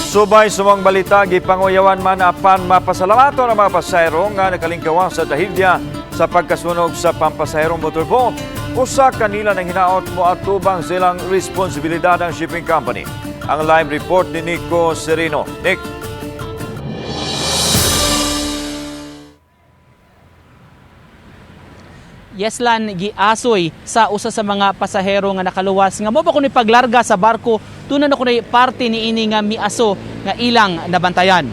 Subay sumang balita, gipanguyawan man apan mapasalamaton ang mga pasahero nga nakalingkawa sa trahedya sa pagkasunog sa pampasaherong motorboat. Usa kanila nang hinaot mo atubang silang responsibilidad ang shipping company. Ang live report ni Nico Serino. Nick. Yeslan, giasoy sa usa sa mga pasahero nga nakaluwas nga mo ba kuno paglarga sa barko, tunan na kuno parte ni ini nga miaso nga ilang nabantayan.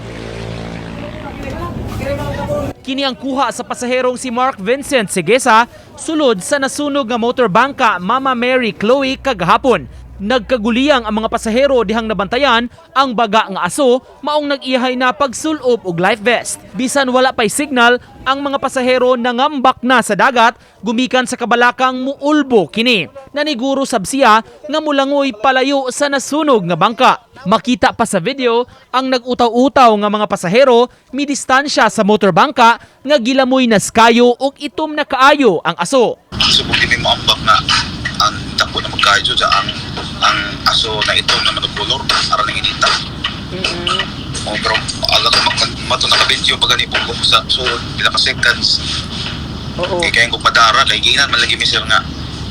Kini ang kuha sa pasaherong si Mark Vincent Segesa sulod sa nasunog nga motor bangka Mama Mary Chloe kagahapon. Nagkaguliyang ang mga pasahero dihang nabantayan ang baga nga aso, maong nag-ihay na pagsulop og life vest. Bisan wala pay signal, ang mga pasahero nangambak na sa dagat gumikan sa kabalakang muulbo kini. Naniguro sab siya nga mulangoy palayo sa nasunog nga bangka. Makita pa sa video ang nag-utaw-utaw nga mga pasahero midistansya sa motor bangka nga gilamoy na skayo ug itom na kaayo ang aso. Subong di mo ambak nga ang dako na magkayo sa ang aso na ito na manugulor aron ng inita. Oh, pero aga ko mato naka-video pa gani po ko sa so pila ka seconds. Oo. Kay kay ko padara kay ginan man lagi mi sir nga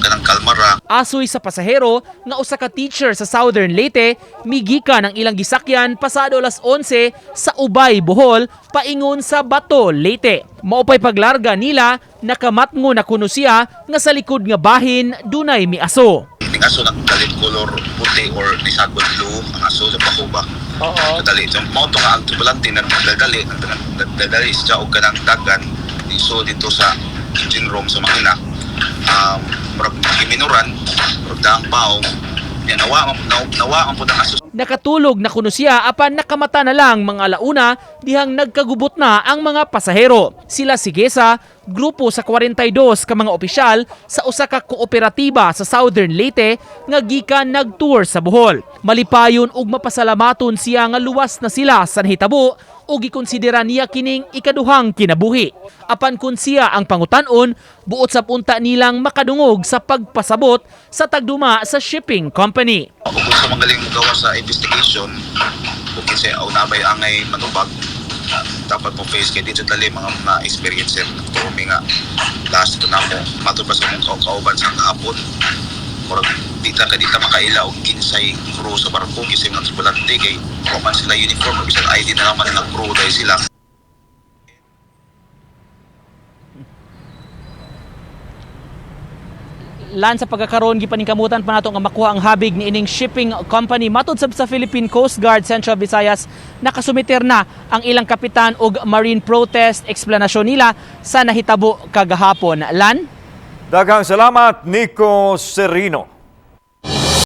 kanang kalma ra. Asoy sa pasahero nga usa ka teacher sa Southern Leyte migika ng ilang gisakyan pasado alas 11 sa Ubay, Bohol, paingon sa Bato, Leyte. Maupay paglarga nila, nakamatngo na kuno siya nga sa likod nga bahin dunay miaso. Ning aso nagkalit color puti or nisagol blue ang aso sa bako ba. Oo. Dali so mao to nga ang tripulante nagdadali nagdadali siya og kanang dagan iso dito sa engine room sa makina. Murag giminuran, murag daang paong nya nawa nawa ang pud ang aso. Nakatulog na kuno siya apan nakamata na lang mga alauna dihang nagkagubot na ang mga pasahero. Sila si Gesa, grupo sa 42 ka mga opisyal sa usa ka kooperatiba sa Southern Leyte nga gikan nagtour sa Bohol. Malipayon ug mapasalamaton siya nga luwas na sila sa nahitabo ug gikonsidera niya kining ikaduhang kinabuhi. Apan kun siya ang pangutan-on, buot sa punta nilang makadungog sa pagpasabot sa tagduma sa shipping company. Ug kung sa magaling mo gawa sa investigation ug kinsa aw nabay angay manubag, dapat mo face kay dito dali mga mga experiencer nagtuo mi nga last ito namo matud pa sa mong kauban sa kahapon, murag dita ka dita makaila og kinsay crew sa barko, kinsay mga tripulante, kay wa man sila uniform o bisan ID na naman nga crew dahil sila. Lan, sa pagkakaroon gipaningkamutan pa nato nga makuha ang habig ni ining shipping company. Matud sab sa Philippine Coast Guard Central Visayas, nakasumiter na ang ilang kapitan og marine protest eksplanasyon nila sa nahitabo kagahapon. Lan. Daghang salamat, Nico Serino.